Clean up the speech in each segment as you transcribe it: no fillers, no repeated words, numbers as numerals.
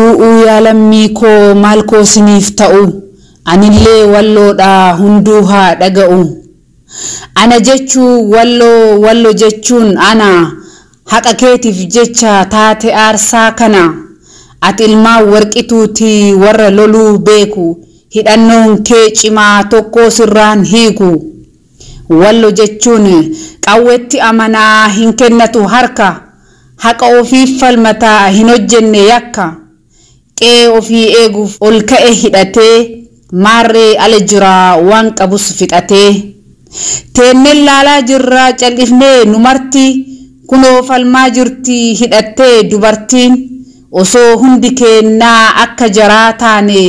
Uu'uu yaa lammii koo maal koo siniif ta'u, anillee walloodhaa hunduu haa dhaga'u. Ana jechuun walloo, wallo jechuun ana, haqa keetiif jecha taate aarsaa kana. Ati ilmaan warqituuti warra loluu beeku, hidhannoon kee cimaa tokko sirraan hiiku. Wallo jechuun qawwetti amanaa hin kennatu harka, haqa ofiif falmataa hin hojjenne yakka. Qe'ee ofii eeguuf ol ka'e hidhatee, maarree ala jiraa waan qabus fixatee. Teenneen laalaa jirraa cal'ifnee nu marti, kunoo falmaa jirti hidhattee dubartiin. Osoo hundi keennaa akka jaraa taane,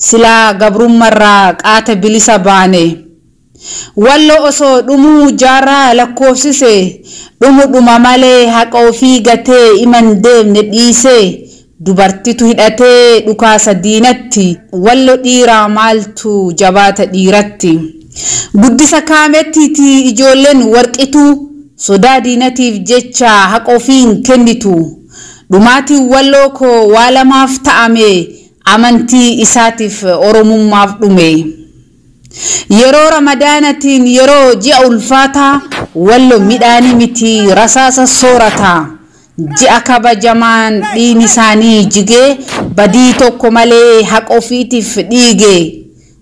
silaa gabrummarraa qaata bilisa baane. Wallo osoo dhumuu jaarraa lakkoofsise, dhumu dhuma malee haqa ofii gatee iman deemne dhiisee. Dubartitu hidhatee dhukaasa diinatti, wallo dhiiraa maaltu jabaata dhiiratti. Guddisa kaamettiiti ijoolleen warqitu, sodaa diinatiif jecha haqa ofii hin kennitu. Dhumaatiin walloo koo waa lamaaf ta'ame, amantii isaatiif oromummaaf dhume. Yeroo ramadaanatiin yeroo ji'a ulfaataa, wallo midhaanii miti rasaasa soorataa. Ji'a kabajamaan dhiigni isaanii jigee, badii tokko malee haqa ofiitiif dhiige.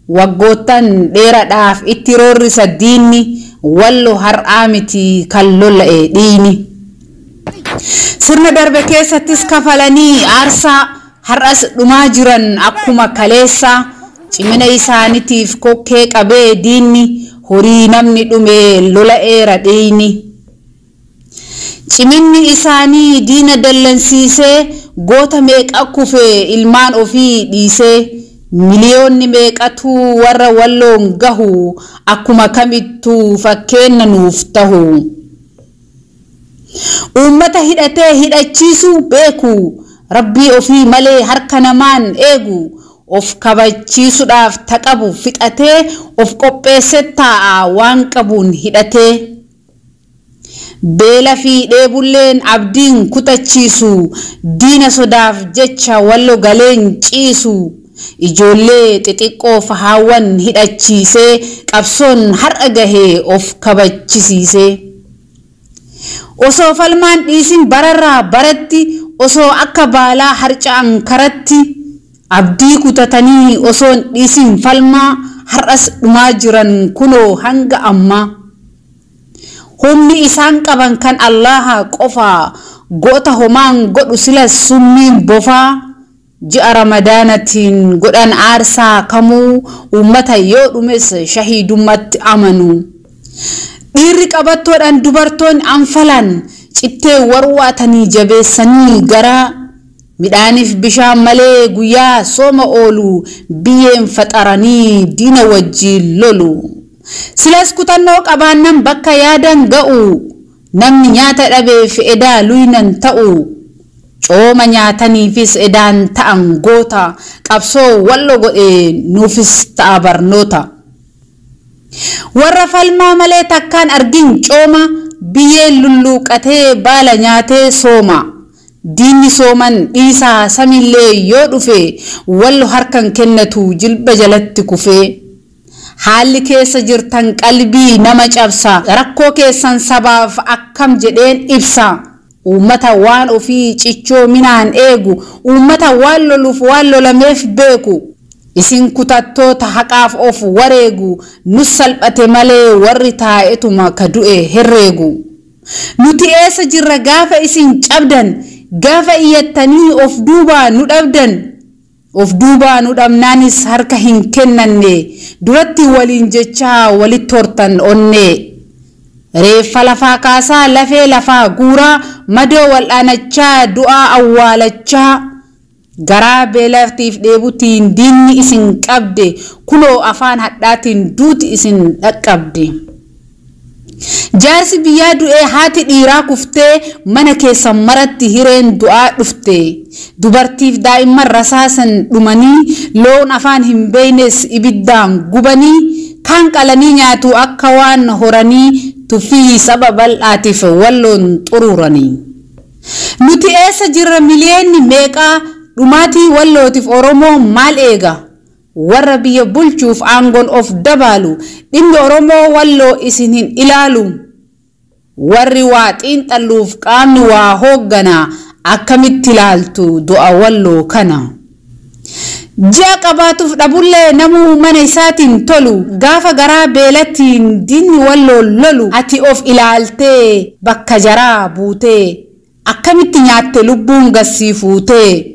Waggoottan dheeraadhaaf itti roorrisa diinni, wallo har'aa miti kan lola'e dhiigni. Sirna darbe keessattis kafalanii aarsaa, har'as dhumaa jiran akkuma kaleessaa. Cimina isaaniitiif kokkee qabee diinni, horii namni dhume lola'eera dhiigni. Ciminni isaanii diina dallansiisee, goota meeqa kufee ilmaan ofii dhiisee. Miliyoonni meeqatu warra walloon gahu, akkuma kamittuu fakkeenya nuuf tahu. Uummata hidhatee hidhachiisuu beeku, rabbii ofii malee harka namaan eegu. Of kabachiisuudhaaf taqabu fixatee, of qopheessee taa'a waan qabuun hidhatee. Beela fi dheebulleen abdiin kutachiisu, diina sodaaf jecha wallo galeen ciisu. Ijoollee xixiqqoof haawwan hidhachiisee, qabsoon har'a gahee of kabachisiisee. Osoo falmaan dhiisin bararraa baratti, osoo akka baalaa harca'an karatti, abdii kutatanii osoo hin dhiisin falmaa, har'as dhumaa jiran kunoo hanga ammaa. Humni isaan qaban kan Allaha qofaa, goota homaan godhu silas summiin bofaa. Ji'a ramadaanatiin godhan aarsaa kamuu, uummata yoo dhumes shahiidummatti amanu. Dhiirri qabattoodhaan dubartoonni anfalan, cittee warwaatanii jabeessanii garaa. Midhaaniif bishaan malee guyyaa sooma oolu, biyyeen faxaranii diina wajjiin lolu. Silas kutannoo qabaannan bakka yaadan ga'u, namni nyaata dhabeef edaa luynan ta'u. Cooma nyaataniifis edaan ta'an goota, qabsoo wallo godhe nuufis ta'a barnoota. Warra falmaa malee takkaan argin cooma, biyyeen lulluuqatee baala nyaatee sooma. Diinni sooman dhiisaa samillee yoo dhufe, wallo harkan kennatu jilba jalatti kufee. Haalli keessa jirtan qalbii nama cabsa, rakkoo keessan sabaaf akkam jedheen ibsa. Uummata waan ofii cichoominaan eegu, uummata waan loluuf waan lolameef beeku. Isin kutattoota haqaaf of wareegu, nus salphate malee warri taa'etuma ka du'e herreegu. Nuti eessa jirra gaafa isin cabdan, gaafa iyyattanii of duubaa nu dhabdan. Of duubaa nu dhabnaanis harka hin kennanne, duratti waliin jechaa walitti hortan onnee. Reeffa lafaa kaasaa lafee lafaa guuraa, madoo wal'aanachaa du'aa awwaalachaa. Garaa beelatiif dheebutiin diinni isin qabde, kunoo afaan hadhaatiin duuti isin dhaqqabde. Jaarsi biyyaa du'ee haati dhiiraa kuftee, mana keessan maratti hireen du'aa dhufte. Dubartiif daa'imman rasaasan dhumanii, loon afaan hin beeknes ibiddaan gubanii, kaan qalanii nyaatu akka waan horanii, tuffii saba bal'aatiif walloon xuruuranii. Nuti eessa jirra miliyeenni meeqaa, Dhumaatii Wallootiif Oromoo maal eega? Warra biyya bulchuuf aangoon of dabaalu, dhimmi Oromoo Walloo isin hin ilaalu. Warri waa xiinxalluuf qaamni waa hoogganaa, akkamitti ilaaltu du'a Walloo kana? Ji'a qabaatuuf dhabullee namuu mana isaatiin tolu, gaafa garaa beelattiin diinni Walloo lolu, ati of ilaaltee bakka jaraa buutee, akkamitti nyaatte lubbuun gassii fuutee?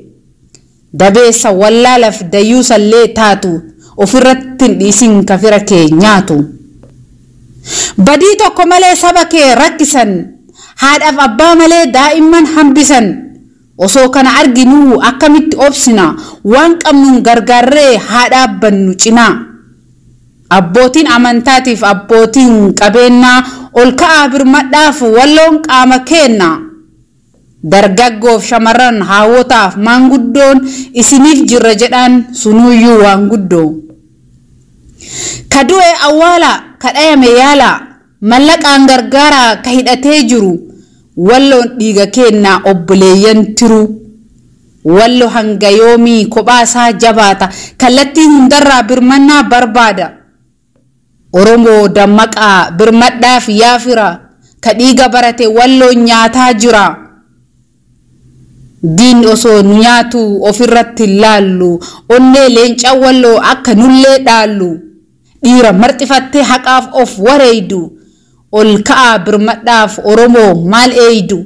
Dabeessa wallaalaaf dayyuusallee taatu, ofirratti hin dhiisin kafira kee nyaatu. Badii tokko malee saba kee rakkisan, haadhaaf abbaa malee daa'imman hambisan. Osoo kana arginuu akkamitti obsina? Waan qabnuun gargaarree haa dhaabbannu cinaa. Abbootiin amantaatiif abbootiin qabeenyaa, ol ka'aa birmadhaaf, Walloon qaama keenna. Dargaggoof shamarran, haawwotaaf maanguddoon, isiniif jirra jedhaan, sunuyyuu waan guddoo. Ka du'e awwaala, ka dhayame yaala, mallaqaan gargaaraa ka hidhatee jiru. Walloon dhiiga keenna, obboleeyyan tiru. Wallo hanga yoomii kophaa isaa jabaata? Kallattii hundarraa birmannaa barbaada. Oromoo dammaqaa, birmadhaaf yaafira, ka dhiiga barate Walloon nyaataa jira. Diinni osoo nu nyaatu ofirratti hin laallu, onnee leenca Walloo akka nullee dhaallu. Dhiira marxifattee haqaaf of wareeydu, ol ka'aa birmadhaaf. Oromoo maal eeydu?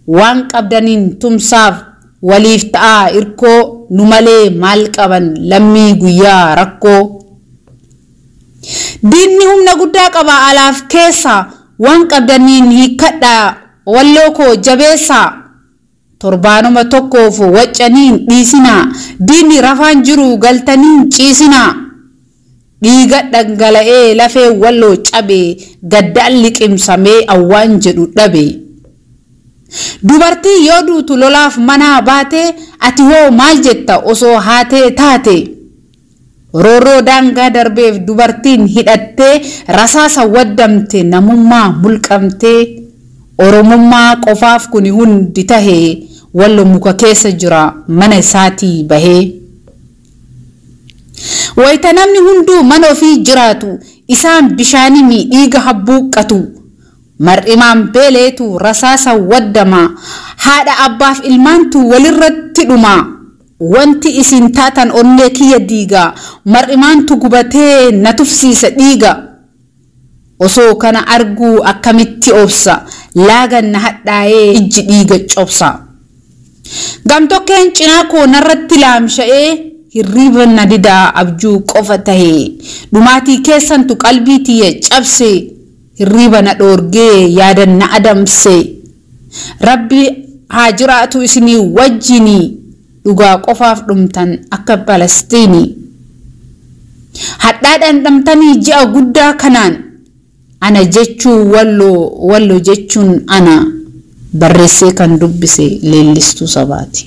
Waan qabdaniin tumsaaf, waliif ta'aa irkoo. Nu malee maal qaban lammii guyyaa rakkoo? Diinni humna guddaa qaba alaaf keessa, waan qabdaniin hiikkadhaa, Walloo koo jabeessaa. Torbaanuma tokkoof waccaniin dhiisinaa, diinni rafaan jiru galtaniin ciisinaa. Dhiiga dhangala'ee lafee Walloo cabe, gaddaan liqimsamee awwaan jedhu dhabe. Dubartii yoo duutu lolaaf manaa baate, ati hoo maal jetta osoo haatee taate? Roorroo daangaa darbeef dubartiin hidhattee rasaasa waddamte, namummaa mulqamtee, Oromummaa qofaaf kuni hundi tahee, Wallo muka keessa jira mana isaatii bahee. Wayita namni hunduu mana ofii jiraatu, isaan bishaanimi dhiiga habbuuqqatu. Mar'imaan beeleetu rasaasa waddama, haadha abbaaf ilmaantu walirratti dhuma. Wanti isin taatan onnee kiyya diiga, mar'imaantu gubatee na tufsiisa dhiiga. Osoo kana arguu akkamitti obsa? Laagan na hadhaa'ee ijji dhiiga cobsa. Gamtokkeen cinaa koo narratti laamsha'ee, hirriiba na didaa, abjuu qofa tahee. Dhumaatii keessantu qalbii tiyya cabse, hirriiba na dhoorgee yaadan na adamse. Rabbi haa jiraatu isinii wajjinii, dhugaa qofaaf dhumtan akka Palestiinii. Hadhaa dhandhamtanii ji'a guddaa kanaan. Ana jechuun Walloo, Wallo jechuun ana. Barreessee kan dubbise Leellistuu Sabaati.